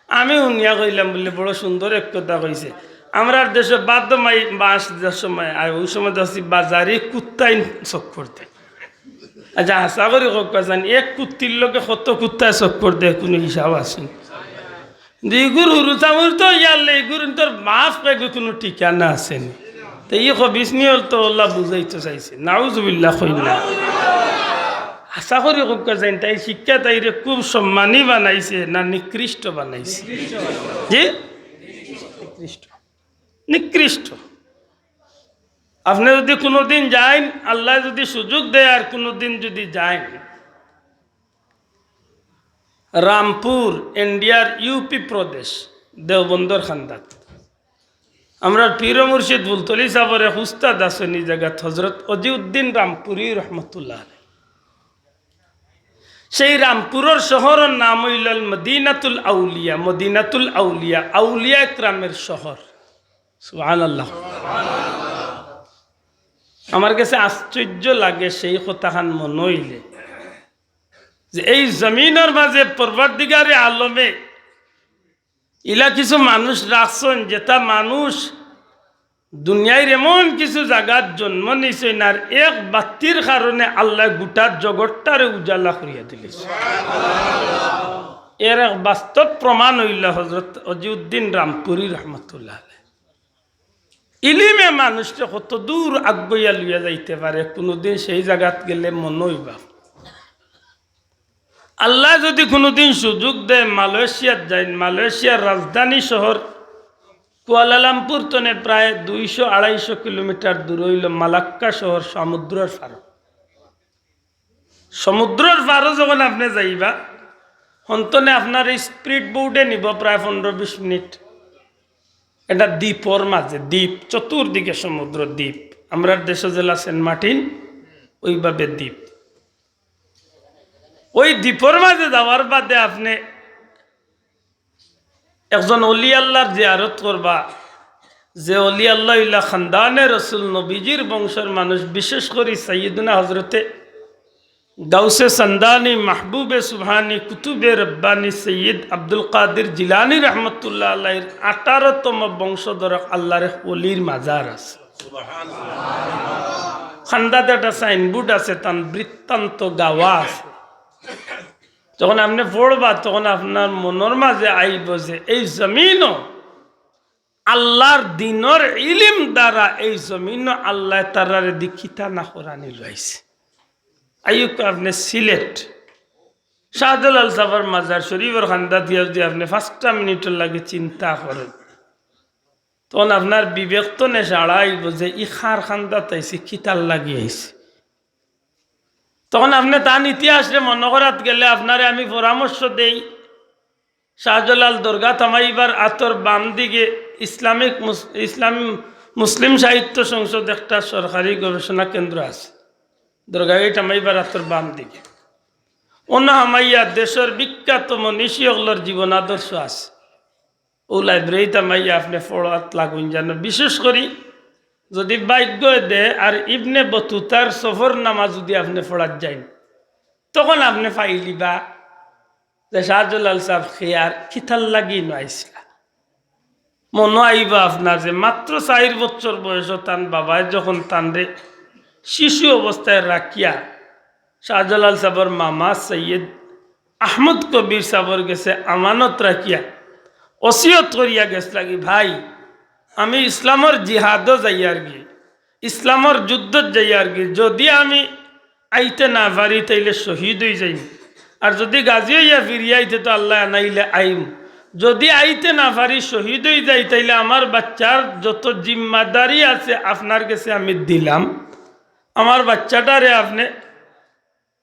আমি হুনিয়া কইলাম বলে, "বড় সুন্দর এক কথা কইছে।" আমরার দেশো বাদ মাই বাঁশ যে সময়, আর অউ সময় দেখছি বাজারি কুত্তায় চক্কর দেয়। আচ্ছা, হাছা করি কউক্কা জানি, এক কুত্তির লগে কত কুত্তায় চক্কর দেয়, কুনু হিসাব আছে নি? কিন্তু ইগুর হুরু চামুর তো ইয়ারলে, ইগুর ইন্তর বাফ কইগু কুনু ঠিকানা আছে নি? তে ই খবিস নিয়ত তো অলা বুঝাইতো চাইছে। নাউজুবিল্লাহ কইন না। হাছা করি কউক্কা জানি, তাইর শিক্ষা তাইরে খুব সম্মানী বানাইছে না নিকৃষ্ট বানাইছে? জি? নিকৃষ্ট। নিকৃষ্ট। আপনে যুদি কুনুদিন যাইন, আল্লায় যুদি সুযোগ দেয় আর কুনুদিন যুদি যাইন, রামপুর, ইন্ডিয়ার ইউপি প্রদেশ, দেওবন্দর কান্দাত, আমরার পীর মুর্শিদ ফুলতলি সাবর এক উস্তাদ আছইন ই জাগাত, হজরত অজিউদ্দিন রামপুরি রহমতুল্লাহ আলাইহি। সেই রামপুরর শহরর নাম অইলো মদিনাতুল আউলিয়া, মদিনাতুল আউলিয়া, আউলিয়া একরামের শহর। সুবহানাল্লাহ। আমার গেছে আশ্চর্য লাগে সেই কথাখান মনো অইলে, যে এই জমিনর মাঝে পরওয়ারদিগারে আলমে ইলা কিছু মানুষ রাখছইন, যেটা মানুষ দুনিয়ার এমন কিছু জাগাত জন্ম নিছইন, আর এক বাত্তির কারণে আল্লায় গোটা জগৎটারে উজালা করিয়া দিলিছইন। এর এক বাস্তব প্রমাণ অইলা হজরত অজিউদ্দিন রামপুরী রহমতুল্লাহ আলাইহি। ইলিমে মানুষরে কত দূর আগুয়াইয়া লইয়া যাইতে পারে, কুনুদিন সেই জাগাত গেলে মনো অইবা। আল্লায় যুদি কুনুদিন সুযোগ দেয়, মালয়েশিয়াত যাইন, মালয়েশিয়ার রাজধানী শহর কুয়ালালামপুর তনে প্রায় দুইশো আড়াইশো কিলোমিটার দূর অইলো মালাক্কা শহর, সমুদ্রর পারো। সমুদ্রর পারো যখন আপনে যাইবা, হন্তনে আপনারে speed boat-এ নিবো প্রায় পনরো বিশ মিনিট। এটা দ্বীপর মাঝে, দ্বীপ, চতুর্দিকে সমুদ্র, দ্বীপ। আমরার দেশো যেলা সেন্ট মার্টিন, ওইভাবে দ্বীপ। ওই দ্বীপর মাঝে যাওয়ার বাদে আপনে একজন অলি আল্লাহর জিয়ারত করবা, যে অলি আল্লাহ অইলা খান্দানে রসুল, নবীজির বংশর মানুষ, বিশেষ করি সাইয়্যিদুনা হজরতে গাউসে সান্দানি, মাহবুবে সুবহানি, কুতুবে রব্বানি সৈয়দ আব্দুল কাদির জিলানী রহমতুল্লাহ আলাইহির আঠারোতম বংশধর আল্লাহর এক অলির মাজার আছে। খান্দাত একটা সাইনবোর্ড আছে, তান বৃত্তান্ত গাওয়া আছে। যখন আপনে পড়বা, তখন আপনার মনর মাঝে আইবো যে এই জমিনও আল্লাহর দিনর ইলিম দ্বারা এই জমিনও আল্লায় তারারে দি কিতা না করানি লইছে। আইউক আপনে সিলেট শাহজালাল সাবর মাজার শরীফর খান্দাত গিয়া যুদি আপনে পাঁচটা মিনিটর লাগি চিন্তা করেন, তখন আপনার বিবেক তনে সাড়া আইবো যে ই কার খান্দাত আইছে, কিতার লাগি আইছে। তখন আপনে তান ইতিহাসরে মনো করাত গেলে আপনারে আমি পরামর্শ দেই, শাহজালাল দরগাত হামাইবার আতর বাম দিকে ইসলামিক মুস-, ইসলাম মুসলিম সাহিত্য সংসদ একটা সরকারি গবেষণা কেন্দ্র আছে। দরগা গেইট হামাইবার আতর বাম দিকে। অনো হামাইয়া দেশর বিখ্যাত মনীষী অকলর জীবন আদর্শ আছে। ও লাইব্রেরিত হামাইয়া আপনে পড়াত লাগুন যানো। বিশেষ করি যুদি ভাগ্য দে আর ইবনে বতুতার সফরনামা যুদি আপনে পড়াত যাইন, তখন আপনে পাইলিবা যে শাহজালাল সাব কে আর কিতার লাগি ইনো আইছলা। মনো আইবা আপনার যে মাত্র চাইর বছর বয়সো তান বাবায় যখন তানরে শিশু অবস্থায় রাখিয়া শাহজালাল সাবর মামা সৈয়দ আহমদ কবির সাবর গেছে আমানত রাখিয়া ওসিয়ত করিয়া গেছলাগি, "ভাই, আমি ইসলামর জিহাদো যাইয়ারগি, ইসলামর যুদ্ধত যাইয়ারগি, যুদি আমি আইতে না পারি, তাইলে শহীদ অইযাইমু। আর যুদি গাজী অইয়া ফিরিয়া আইতে তো আল্লায় আনাইলে আইমু। যুদি আইতে না পারি, শহীদ অইযাই, তাইলে আমার বাচ্চার যত জিম্মাদারি আছে আপনার গেছে আমি দিলাম। আমার বাচ্চাটারে আপনে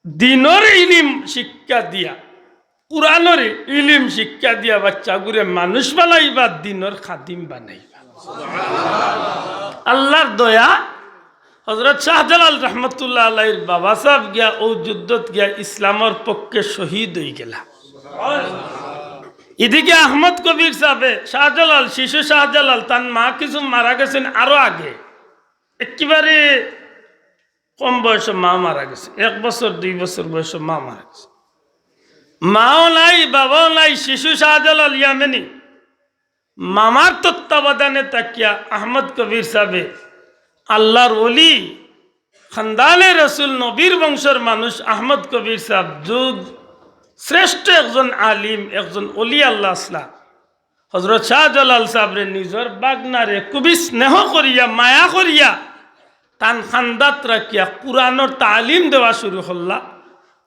দিনর ইলিম শিক্ষা দিয়া, কুরআনর ইলিম শিক্ষা দিয়া বাচ্চাগুরে মানুষ বানাইবা, দিনর খাদিম বানাইবা।" আল্লাহর দয়া, হজরত শাহজালাল রহমতুল্লাহ আলাইহির বাবা সাব গিয়া অউ যুদ্ধত গিয়া ইসলামর পক্ষে শহীদ অইগেলা। ইদিকে আহমদ কবির সাবে, শাহজালাল, শিশু শাহজালাল, তান মা কিছু মারা গেছইন আরো আগে, একেবারে কম বয়সো মা মারা গেছে, এক বছর দুই বছর বয়সো মা মারা গেছে। মাও নাই, বাবাও নাই, শিশু শাহজালাল ইয়ামেনি। মামার তত্ত্বাবধানে থাকিয়া আহমদ কবির সাবে, আল্লাহর ওলি, খান্দানে রসুল, নবীর বংশর মানুষ আহমদ কবির সাব যুগ শ্রেষ্ঠ একজন আলিম, একজন ওলি আল্লাহ আছলা। হজরত শাহজালাল সাবরে নিজর বাগনারে খুবই স্নেহ করিয়া, মায়া করিয়া, তান খান্দাত রাখিয়া কুরআনর তালিম দেওয়া শুরু করলা।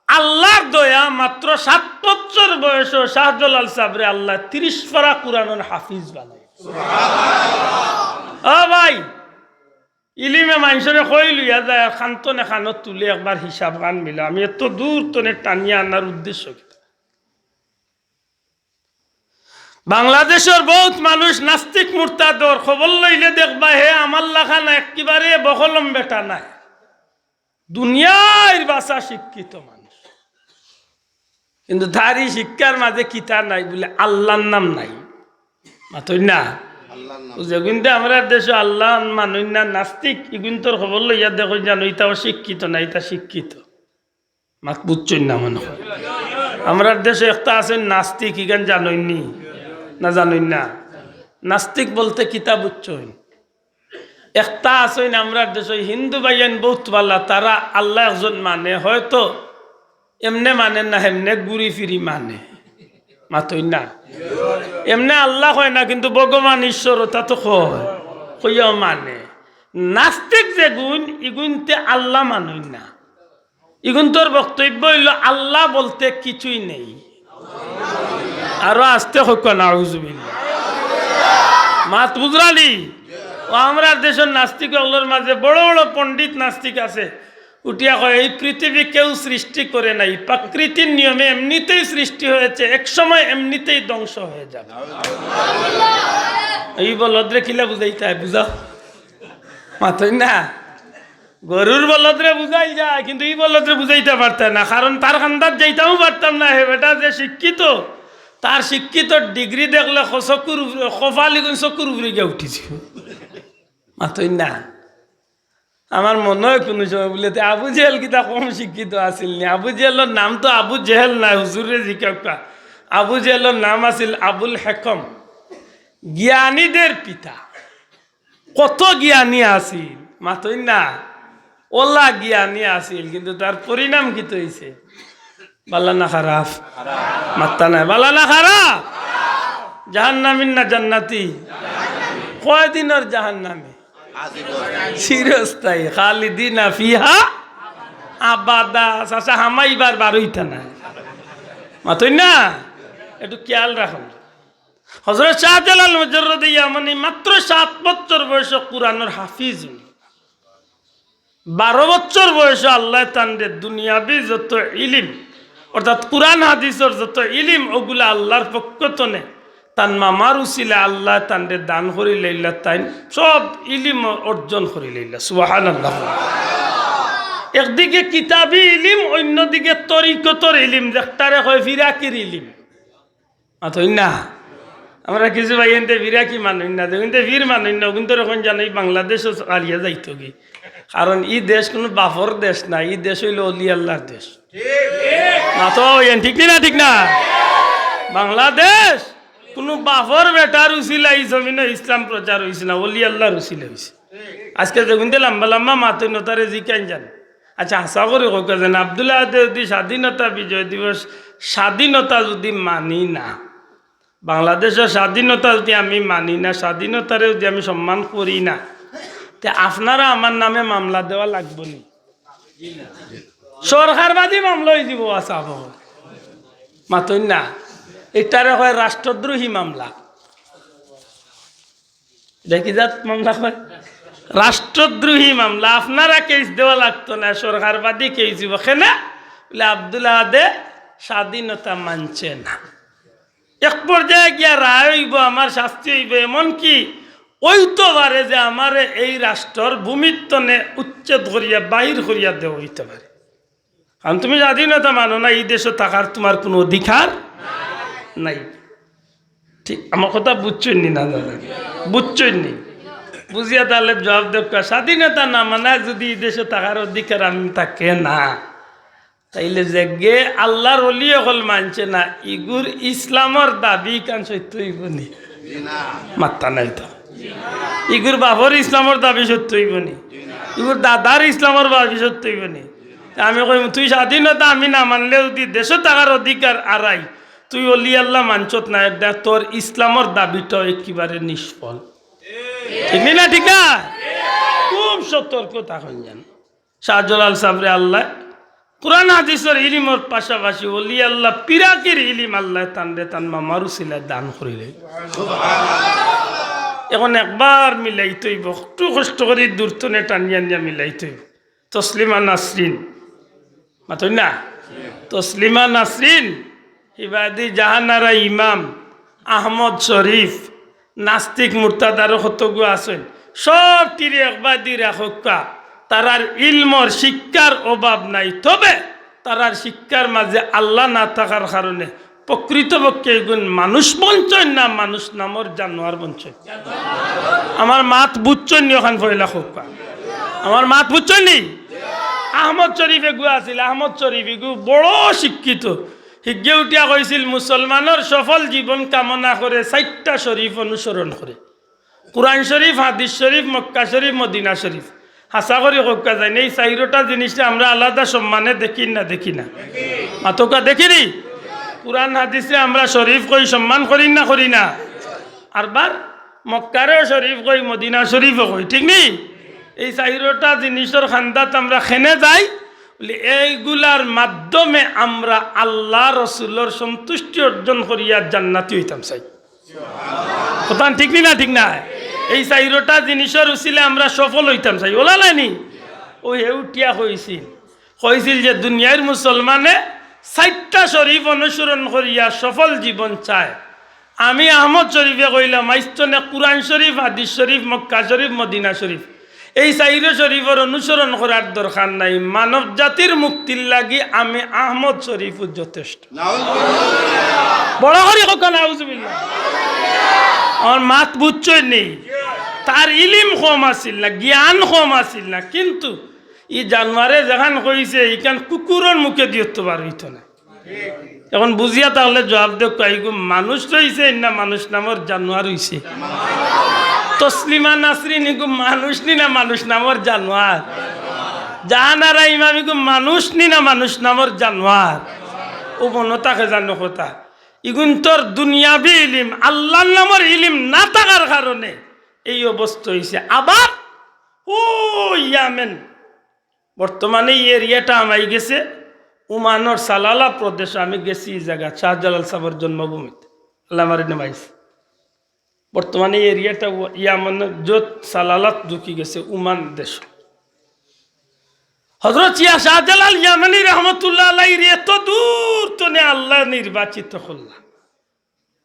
আল্লাহর দয়া, মাত্র সাত বছর বয়সো শাহজালাল সাবরে আল্লায় তিরিশ পারা কুরআনর হাফিজ বানাই। ও ভাই, ইলিমে মানষরে কই লইয়া যায় আর খান তনে খানো তুলে একবার হিসাব খান মিলা। আমি এত দূর তনে টানিয়া আনার উদ্দেশ্য কিতা? বাংলাদেশর বউত মানুষ নাস্তিক মুরতাদর খবর লইলে দেখবা হে আমার লাখান একেবারে বকলম বেটা নায়। দুনিয়ার ভাষা শিক্ষিত মানুষ, কিন্তু তার ই শিক্ষার মাঝে কিতা নাই বুলে আল্লাহর নাম নাই। মাতইন না? আল্লাহর নাম। ও যেগুইনতে আমরার দেশো আল্লাহ মানইন না, নাস্তিক, ইগুইনতর খবর লইয়া দেখইন যানো, ইতা অশিক্ষিত না, ইতা শিক্ষিত। মাত বুঝছইন না মনে হয়। আমরার দেশো একটা আছে নাস্তিক, ইখান জানইন নি? না জানইন না? নাস্তিক বলতে কিতা বুঝছইন? একটা আছইন আমরার দেশো হিন্দু ভাইয়াইন বউত ভালা, তারা আল্লাহ একজন মানে, হয়তো এমনে মানের না, হেমনে ঘুরি ফিরি মানে। মাতইন না? এমনে আল্লাহ কয় না, কিন্তু ভগবান ঈশ্বর ওটা তো কয়, কইয়াও মানে। নাস্তিক যেগুন, ইগুনতে আল্লাহ মানইন না। ইগুনতর বক্তব্য অইলো আল্লাহ বলতে কিছুই নেই। আরো আস্তে কউক্কা, নাউজুবিল্লাহ। মাত বুঝরানি? ও, আমরার দেশর নাস্তিক অকলর মাঝে বড় বড় পণ্ডিত নাস্তিক আছে, উঠিয়া কয়, "এই পৃথিবী কেউ সৃষ্টি করে নাই, প্রকৃতির নিয়মে এমনিতেই সৃষ্টি হয়েছে, এক সময় এমনিতেই ধ্বংস হয়ে যাবে।" ই বলদরে কিলা বুঝাইতায়, বুঝাও। মাতইন না? গরুর বলদরে বুঝাইল যায়, কিন্তু ই বলদরে বুঝাইতা পারতায় না, কারণ তার কান্দাত যাইতামও পারতাম না। হে বেটা যে শিক্ষিত, তার শিক্ষিত ডিগ্রি দেখলে খ-, চকুর উপরে, কপাল ইগুন চকুর উপরে গিয়া উঠিছে। মাতইন না? আমার মনো অয় কুনু সময় বুলে, "তে আবু জেহেল কিতা কম শিক্ষিত আছিল নি? আবু জেহেলর নাম তো আবু জেহেল নায়, হুজুররে জিকাউক্কা।" আবু জেহেলর নাম আছিল আবুল হেকম, জ্ঞানীদের পিতা। কত জ্ঞানী আছিল, মাতইন না? অলা জ্ঞানী আছিল, কিন্তু তার পরিণাম কিতা অইছে? ভালা না খারাপ? মাত্তা নাই। ভালা না খারাপ? জাহান্নামী না জান্নাতি? কয়দিনর জাহান্নামী? চিরস্থায়ী। খালিদিনা ফিহা আবাদা। চাচা, হামাইবার বারইতা না। মাতইন না? একটু খেয়াল রাখইন। হযরত শাহজালাল মুজাররদে ইয়ামানি মাত্র সাত বছর বয়সে কুরআনর হাফিজ অইন। বারো বছর বয়সে আল্লায় তানরে দুনিয়াবি যত ইলিম, অর্থাৎ কুরআন হাদিসর যত ইলিম, ওগুলা আল্লার পক্ষ তনে তান মামার উসিলায় আল্লায় তানরে দান করিলাইলা, তাইন সব ইলিম অর্জন করিলাইলা। সুবহানাল্লাহ। একদিকে কিতাবি ইলিম, অইন্যদিকে তরিকতর ইলিম, যেটারে কয় ফিরাকির ইলিম। মাতইন না? আমরা কিছু ভাইয়াইন্তে ফিরাকি মানইন না, যেগুইন্তে ফির মানইন না, ওগুইন্তর অখন জানো ই বাংলাদেশো হারিয়া যাইতোগি। কারণ ই দেশ কুনু বাফর দেশ না, ই দেশ অইলো অলি আল্লার দেশ। মাতো ভাইয়াইন, ঠিক নি না? ঠিক না? বাংলাদেশ কুনু বাফর বেটার উসিলায় ই জমিনো ইসলাম প্রচার অইছে না, অলি আল্লার উসিলায় অইছে। আজকে যেগুইন্তে লাম্বা লাম্বা মাতইন, অতারে জিকাইন যান। আচ্ছা, হাছা করি কউক্কা যেন, আব্দুল আহাদে যুদি স্বাধীনতা বিজয় দিবস, স্বাধীনতা যুদি মানি না, বাংলাদেশর স্বাধীনতা যুদি আমি মানি না, স্বাধীনতারে যুদি আমি সম্মান করি না, তে আপনারা আমার নামে মামলা দেওয়া লাগবো নি? সরকারবাদী মামলা অইযিবো, আচ্ছা, বাবা। মাতইন না, ইটারে কয় রাষ্ট্রদ্রোহী মামলা। দেখি যাত মামলা কয়, রাষ্ট্রদ্রোহী মামলা। আপনারা কেস দেওয়া লাগতো না, সরকারবাদী কেস দিবো। কেনে? বুলে, আব্দুল আহাদে স্বাধীনতা মানছে না। এক পর্যায়ে গিয়া রায় অইবো, আমার শাস্তি অইবো, এমনকি অইতো পারে যে আমারে এই রাষ্ট্রর ভূমির তনে উচ্ছেদ করিয়া, বাইর করিয়া দেওয়া অইতো পারে। কারণ তুমি স্বাধীনতা মানো না, ই দেশো থাকার তুমার কুনু অধিকার নাই। ঠিক আমার কথা বুঝছইন নি না দাদা? বুঝছইন নি? বুঝিয়া তাইলে জুয়াব দেউক্কা, স্বাধীনতা না মানায় যুদি ই দেশো থাকার অধিকার আমি থাকে না, তাইলে যেগে আল্লার অলি অকল মানছে না, ইগুর ইসলামর দাবি কান সত্য অইবো নি? মাত্তা নাই তো। ইগুর বাফর ইসলামর দাবি সত্য অইবো নি? ইগুর দাদার ইসলামর দাবি সত্য অইবো নি? তে আমি কইমু, তুই স্বাধীনতা আমি না মানলে যুদি দেশো থাকার অধিকার আরাই, তুই অলি আল্লা মানছত না, এর দ্বারা তোর ইসলামর দাবিটাও একেবারে নিষ্ফল। ঠিক নি না? ঠিক না? খুব সতর্ক থাকইন যেন। শাহজালাল সাবরে আল্লায় কুরআন হাদিসর ইলিমর পাশাপাশি অলি আল্লা পিরাকির ইলিম আল্লায় তানরে তান মামার উসিলায় দান করিলে। এখন একবার মিলাইতে অইবো, একটু কষ্ট করি দূর তনে টানিয়া আনিয়া মিলাইতে অইবো। তসলিমা নাসরিন, মাতইন না? তসলিমা নাসরিন, হিবাদি জাহানারা ইমাম, আহমদ শরীফ, নাস্তিক মুরতাদ আরো কতগু আছইন, সবটিরে একবাদি রাখউক্কা। তারার ইলমর শিক্ষার অভাব নাই, তবে তারার শিক্ষার মাঝে আল্লা না থাকার কারণে প্রকৃতপক্ষে এগুন মানুষ বনছইন না, মানুষ নামর জানোয়ার বনছইন। আমার মাত বুঝছইন নি? অখান পয়লা কউক্কা। আমার মাত বুঝছইন নি? আহমদ শরীফ এগু আছিল, আহমদ শরীফ এগু বড় শিক্ষিত, হিগে উঠিয়া কইছিল, মুসলমানর সফল জীবন কামনা করে চাইরটা শরীফ অনুসরণ করে। কুরআন শরীফ, হাদিস শরীফ, মক্কা শরীফ, মদিনা শরীফ। হাছা করি কউক্কা যাইন, এই চাইরোটা জিনিসরে আমরা আলাদা সম্মানে দেখি না, দেখি না? মাতউক্কা, দেখি নি? কুরআন হাদিসরে আমরা শরীফ কই, সম্মান করি না, করি না? আরবার মক্কারেও শরীফ কই, মদিনা শরীফও কই, ঠিক নি? এই চাইরোটা জিনিসর খান্দাত আমরা খেনে যাই, বলি, এইগুলার মাধ্যমে আমরা আল্লাহ রসুলর সন্তুষ্টি অর্জন করিয়া জান্নাতি অইতাম চাই। কথা ঠিক নি না? ঠিক না? এই চাইরোটা জিনিসর উসিলে আমরা সফল অইতাম চাই। ওলা নায়নি? ও হে উঠিয়া কইছিল, কইছিল যে দুনিয়ার মুসলমানে চাইরটা শরীফ অনুসরণ করিয়া সফল জীবন চায়। আমি আহমদ শরীফে কইলাম, আইস্তনে কুরআন শরীফ, হাদিস শরীফ, মক্কা শরীফ, মদিনা শরীফ, এই চাইরো শরীফর অনুসরণ করার দরকার নাই। মানব জাতির মুক্তির লাগি আমি আহমদ শরীফ যথেষ্ট। বড় করি কউক্কা, নাউজুবিল্লাহ। আমার মাত বুঝছইন নি? তার ইলিম কম আছিল না, জ্ঞান কম আছিল না, কিন্তু ই জানোয়ারে যেখান কইছে, ইখান কুকুরর মুখে দিও তো বার অইতো না। এখন বুঝিয়া থাকলে জবাব দেউক্কা, ইগু মানুষ রইছে না মানুষ নামর জানোয়ার অইছে? তসলিমা নাসরিন ইগু মানুষ নি না মানুষ নামর জানোয়ার? জাহানারা ইমাম ইগু মানুষ নি না মানুষ নামর জানোয়ার? ও মনো থাকে জানো কথা, ইগুইন্তর দুনিয়াবি ইলিম, আল্লাহর নামর ইলিম না থাকার কারণে এই অবস্থা অইছে। আবার ও ইয়ামেন, বর্তমানে এই এরিয়াটা হামাই গেছে ওমানর সালালা প্রদেশ। আমি গেছি এই জাগা, শাহজালাল সাবর জন্মভূমিত, আল্লাহ আমারে নেমাইছে। বর্তমানে এই এরিয়াটা ও-, ইয়ামন যত সালালাত ঢুকি গেছে ওমান দেশ। হযরত ইয়া শাহজালাল ইয়ামানি রহমতুল্লাহ আলাইহির এত দূর তনে আল্লাহ নির্বাচিত করলা।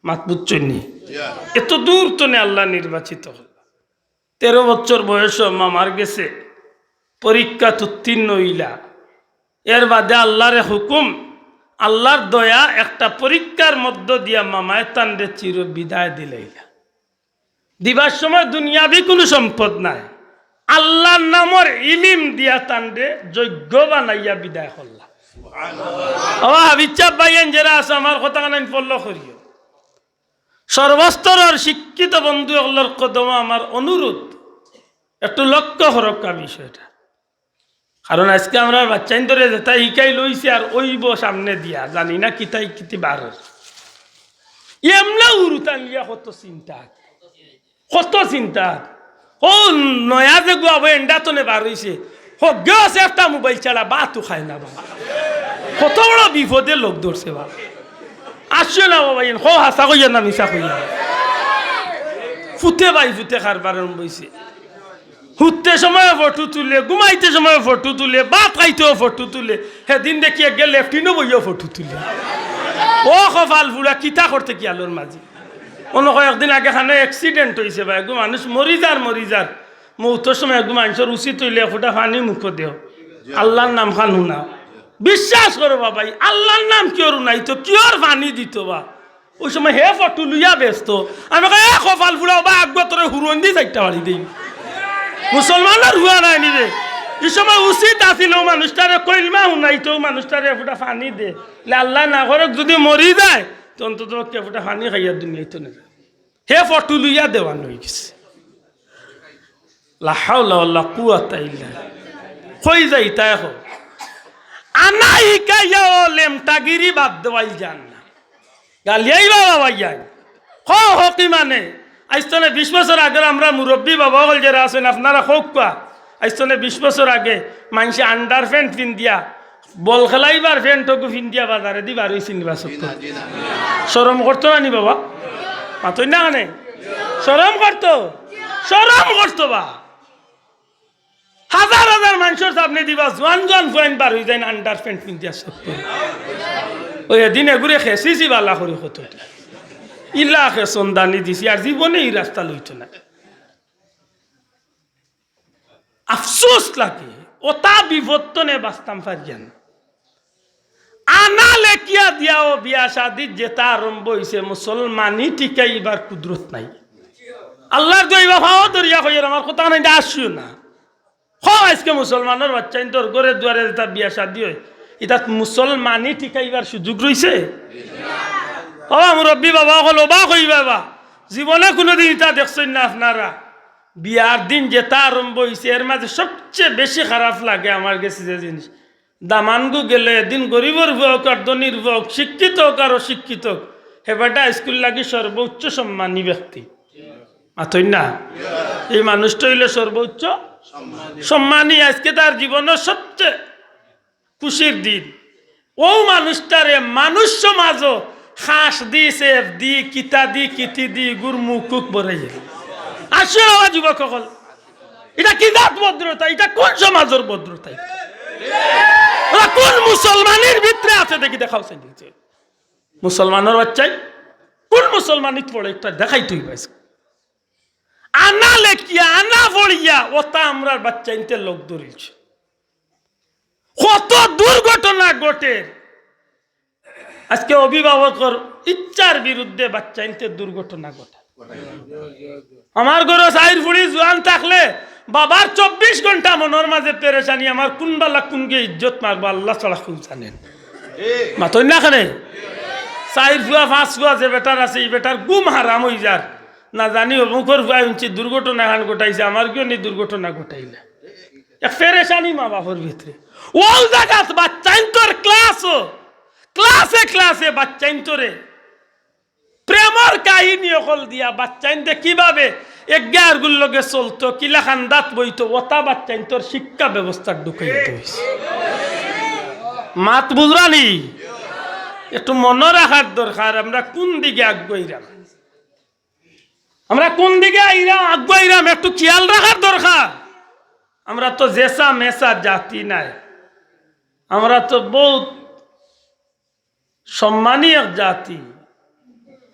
মাত বুঝছইন নি? এত দূর তনে আল্লাহ নির্বাচিত করলা। তেরো বছর বয়সে মামার গেছে পরীক্ষাত উত্তীর্ণ অইলা। এর বাদে আল্লাহরে হুকুম, আল্লাহর দয়া, একটা পরীক্ষার মধ্য দিয়া মামায় তানরে চির বিদায় দিলাইলা। দিবার সময় দুনিয়াবি কুনু সম্পদ নাই, আল্লাহর নামর ইলিম দিয়া তানরে যোগ্য বানাইয়া বিদায় করলা। বাবা হাফিজ সাব ভাইয়াইন যেরা আছো, আমার কথাখান আমি follow করিও। সর্বস্তরর শিক্ষিত বন্ধু অকলর কদমো আমার অনুরোধ, একটু লক্ষ্য করউক্কা বিষয়টা। কারণ আইজকে আমরার বাচ্চাইন্তরে যেতা হিকাইল অইছে আর অইবো সামনে দিয়া, জানি না কিতাই কিতি বার অর। এমনে উরুতান লিয়া কত চিন্তা, কত চিন্তা। ও নয়া যেগু আবো এন্ডা তনে বার অইছে, হগেও আছে একটা মোবাইল ছাড়া ভাতও খায় না বাবা। কত বড় বিপদে লগ ধরছে বাবা। আসছে না বাবা, ইন কও হাছা কইয়া না মিছা কইয়া। ফুতে বাই ফুতে কারবার আরম্ভ অইছে। হুততে সময় ফটো তুলে, ঘুমাইতে সময় ফটো তুলে, ভাত খাইতেও ফটো তুলে। হেদিন দেখি এগে লেফটিনো বইয়াও ফটো তুলে। ও কপাল ফুড়া, কিতা করতে কি আলোর মাঝে? অনো কয় একদিন আগে খানো accident অইছে বা, এগু মানুষ মরি যার, মরি যার। মৌতর সময় এগু মানুষর উচিত অইলে এক ফুটা পানি মুখো দেও, আল্লাহর নাম খান হুনা। বিশ্বাস করো বাবাই, আল্লাহর নাম কিওর হুনাইতো, কিওর পানি দিতো বা? ওই সময় হে ফটো লইয়া ব্যস্ত। আমি কই, "এ কপাল ফুড়া, ওবা আগুয়া তোরে হুরন্দি চাইরটা বাড়ি দেই।" মুসলমানর হুয়া নাই নি রে। এই সময় উচিত আছিল ও মানুষটারে কইলমা হুনাইতো, ও মানুষটারে ফুটা পানি দে। লে আল্লাহ না করুক যদি মরি যায়, তো অন্তত পক্ষে ফুটা পানি খাইয়া দুনিয়াইতো না। হে ফটো লইয়া দেওয়ান অই গেছে। লা হাওলা ওয়ালা কুওয়াতা ইল্লা বিল্লাহ। কই যাইতা এখন? আনা হিকাইয়া ও লেমটাগিরি বাদ দেওয়াই যান না। গালিয়াই বাবা ভাইয়াই। ক হকি মানে? আইজ তনে বিশ বছর আগের আমরা মুরব্বী বাবা অকল যেরা আছইন, আপনারা কউক্কা। আইজ তনে বিশ বছর আগে মাইনষে আন্ডার প্যান্ট পিন্দিয়া, বল খেলাইবার প্যান্ট অগু পিন্দিয়া বাজারেদি বার অইছিল নি বা? শরম করতো না নি বাবা? মাতইন না কেনে? শরম করতো? শরম করতো বা? হাজার হাজার মানষর সামনেদি বা জোয়ান জোয়ান ফুয়াইন বার অই যাইন আন্ডার প্যান্ট পিন্দিয়া সব। ওই এদিন এগুরে খেসিছি বালা করি কত। ইলা খেসন দানি দিছি, আর জীবনে ই রাস্তা লইতো না। আফসোস লাগে, ওতা বিপদ তনে বাঁচতাম পারিয়ার না। আনা লেখিয়া দিয়াও বিয়া শাদিত যেতা আরম্ভ অইছে, মুসলমানি টিকাইবার কুদরত নাই। আল্লাহর দোয়াই বা পাও ধরিয়া কইয়ার, আমার কথা নাই, আসিও না। হ, আইজকে মুসলমানর বাচ্চাইন্তর ঘরে দুয়ারে যেতা বিয়া শাদি অয়, ইতাত মুসলমানি টিকাইবার সুযোগ রইছে? ও মুরব্বী বাবা অকল, অবাক অইবা বা, জীবনে কুনুদিন ইতা দেখছইন না আপনারা। বিয়ার দিন যেতা আরম্ভ অইছে, এর মাঝে সবচে বেশি খারাপ লাগে আমার গেছে যে জিনিস, দামানগু গেলে এদিন গরিবর ফুয়া অউক আর ধনির ফুয়া অউক, শিক্ষিত অউক আর অশিক্ষিত অউক, হে বেটা স্কুল লাগি সর্বোচ্চ সম্মানী ব্যক্তি। মাতইন না? এই মানুষটা অইলে সর্বোচ্চ সম্মানী। আজকে তার জীবনর সবচে খুশির দিন। অউ মানুষটারে মানুষ সমাজও খাস দি, সেফ দি, কিতা দি, কিতি দি, গুর মুকুক বরাইয়া। আসো বাবা যুবক অকল, ইটা কি জাত ভদ্রতা? ইটা কুন সমাজর ভদ্রতা? ইটা কুন মুসলমানর ভিতরে আছে দেখি দেখাও চাইন। মুসলমানর বাচ্চাইন কুন মুসলমানিত পড়ে, ইটা দেখাইতে অইবো। আনা লেখিয়া, আনা পড়িয়া, অতা আমরার বাচ্চাইন্তে লগ ধরিলছে। কত দুর্ঘটনা ঘটের। আজকে অভিভাবকর ইচ্ছার বিরুদ্ধে বাচ্চাইন্তে দুর্ঘটনা ঘটে। আমার ঘরো চাইর ফুড়ি জোয়ান থাকলে বাবার চব্বিশ ঘন্টা মনর মাঝে পেরেশানি, আমার কুন বালা কুনগিয়ে ইজ্জত মারবো, আল্লাহ ছাড়া কেউ জানেন। মাতইন না কেনে? চাইর ফুয়া, পাঁচ ফুয়া যে বেটার আছে, ই বেটার ঘুম হারাম অইযার। না জানি অমুকর ফুয়ায় হুনছি দুর্ঘটনা খান ঘটাইছে, আমার গিয়ে নি দুর্ঘটনা ঘটাইলা। এক পেরেশানি মা বাপর ভিতরে। অউ জাগাত বাচ্চাইন্তর ক্লাসও, ক্লাসে ক্লাসে বাচ্চাইন্তরে প্রেমর কাহিনী অকল দিয়া বাচ্চাইন্তে কিভাবে একে আরগুর লগে চলতো, কিলা কান্দাত বইতো, অতা বাচ্চাইন্তর শিক্ষা ব্যবস্থাত ঢুকাইয়া দিছে। মাত বুঝরা নি? একটু মনো রাখার দরকার, আমরা কুন দিকে আগুয়াইরাম, আমরা কুন দিকে আইরাম, আগুয়াইরাম, একটু খিয়াল রাখার দরকার। আমরা তো যেসা মেসা জাতি নায়, আমরা তো বউত সম্মানী এক জাতি,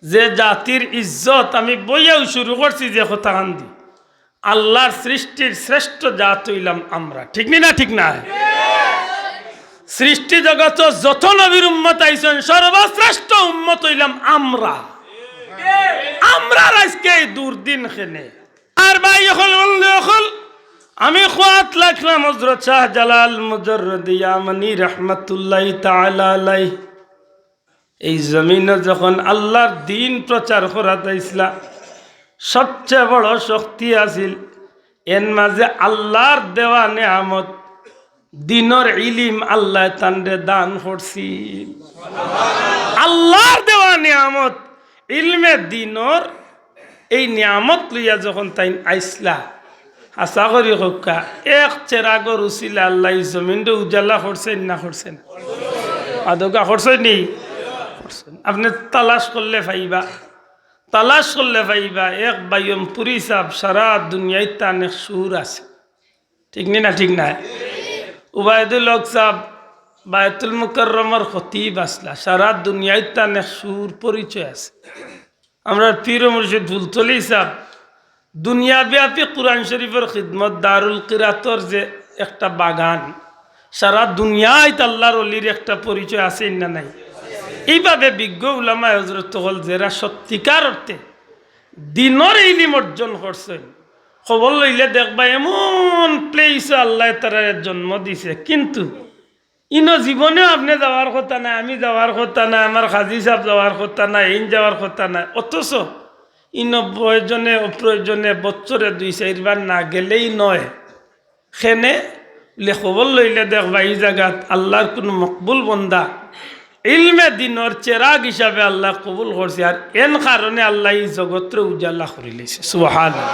যে জাতির ইজ্জত, আমি বইয়াউ শুরু করছি যে কথাখান দি, আল্লাহর সৃষ্টির শ্রেষ্ঠ জাত অইলাম আমরা, ঠিক নি না? ঠিক নায়? সৃষ্টি জগতো যত নবীর উম্মত আইছইন, সর্বশ্রেষ্ঠ উম্মত অইলাম আমরা। আমরার আজকে এই দুর্দিন কেনে। আর ভাই অকল, বন্ধু অকল, আমি কওয়াত লাগলাম হযরত শাহজালাল মুজাররদ ইয়ামানি রহমাতুল্লাহি তাআলা আলাইহি এই জমিনো যখন আল্লাহর দিন প্রচার করাত আইছলা, সবচে বড় শক্তি আছিল, এর মাঝে আল্লাহর দেওয়া নিয়ামত, দিনর ইলিম আল্লায় তানরে দান করছিল। আল্লাহর দেওয়া নিয়ামত, ইলমে দিনর এই নিয়ামত লইয়া যখন তাইন আইছলা, হাছা করি কউক্কা, এক চেরাগর উছিলা আল্লায় ই জমিনরে উজালা করছইন না করছইন না? আদৌকা করছইন নি? করছইন। আপনে তালাশ করলে পাইবা, তালাশ করলে পাইবা, এক বায়ুমপুরী সাব সারা দুনিয়াইত তান এক সুর আছে। ঠিক নি না? ঠিক নায়? উবায়দুল হক সাব বায়তুল মুকাররমর খতিব আছলা, সারা দুনিয়াইত তান এক সুর পরিচয় আছে। আমরার পীর ও মুর্শিদ ফুলতলি সাব দুনিয়াব্যাপী কুরআন শরীফর খিদমত, দারুল কিরাতর যে একটা বাগান, সারা দুনিয়াইত আল্লাহর অলির একটা পরিচয় আছে না নাই? এইভাবে বিজ্ঞ উলামায়ে হযরত অকল যেরা সত্যিকার অর্থে দিনর ইলিম অর্জন করছইন, খবর লইলে দেখবা এমন প্লেসও আল্লায় তারারে জন্ম দিছে, কিন্তু ইনো জীবনেও আপনে যাওয়ার কথা নায়, আমি যাওয়ার কথা নায়, আমার কাজী সাব যাওয়ার কথা নায়, এইন যাওয়ার কথা নায়। অথচ ইনো প্রয়োজনে অপ্রয়োজনে বছরে দুই চাইরবার না গেলেই নয়। কেনে বুলে খবর লইলে দেখবা ই জাগাত আল্লাহর কুনু মকবুল বন্দা ইলমে দিনর চেরাগ হিসাবে আল্লায় কবুল করছে, আর এন কারণে আল্লায় ই জগতরে উজালা করিলাইছে। সুবহানাল্লাহ।